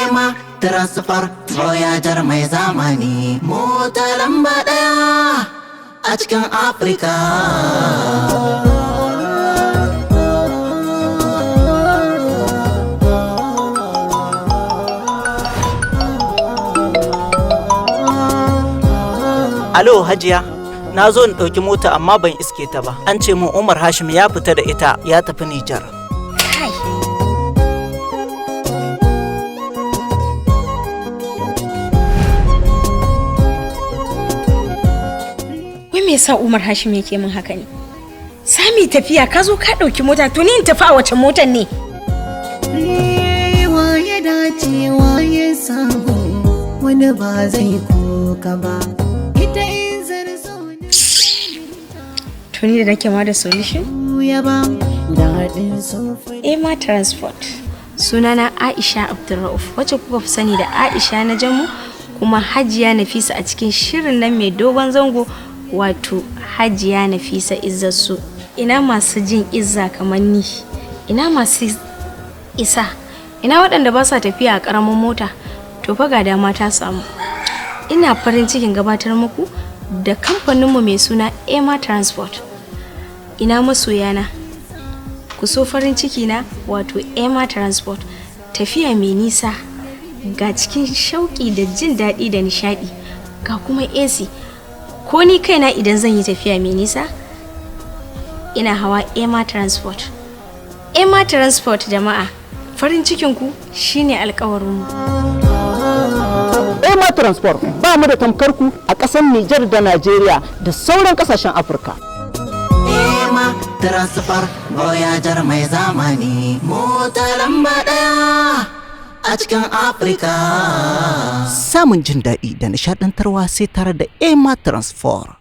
Ema Transport, Voyager mai zamani, mota lamba ɗaya a cikin Afirka. Alo Hajiya, na zo in ɗauki mota amma ban iske ta ba. An ce mun Umar Hashim ya fita da ita ya tafi Nijar. Kai. Wai me yasa Umar Hashim yake min haka ne? Sami tafiya ka zo ka ɗauki mota, to ni in tafi a wace motar ne? Wa ya dace, wa ya samu, wani ba zai koka ba. Ita in zarzo To ni da nake ma da solution? ya ba daɗin sofa. Ema Transport. Sunana Aisha Abdulrauf, wacce kuka fi sani da Aisha na Jamu, kuma Hajiya Nafisa a cikin shirin nan mai dogon zango, wato Hajiya Nafisa Izzarsu. Ina masu jin izza kamar ni, ina masu isa, ina waɗanda ba sa tafiya a ƙaramin mota, to fa ga dama ta samu. Ina farin cikin gabatar muku da kamfaninmu mai suna Ema Transport. Ina masoyana? Ku so farin ciki na, wato Emma Transport. Tafiya mai nisa ga cikin shauƙi da jin daɗi da nishaɗi, ga kuma AC. Ko ni kaina idan zan yi tafiya mai nisa ina hawa Emma Transport. Emma Transport, jama'a, farin cikinku shine alkawarinmu. Ema Transport, ba mu da tamkar ku a ƙasar Nijar da Najeriya da sauran ƙasashen Afirka. Ema Transport, Voyager mai zamani, mota lamba ɗaya a cikin Afirka. Samun jin daɗi da nishaɗantarwa sai tare da Ema Transport.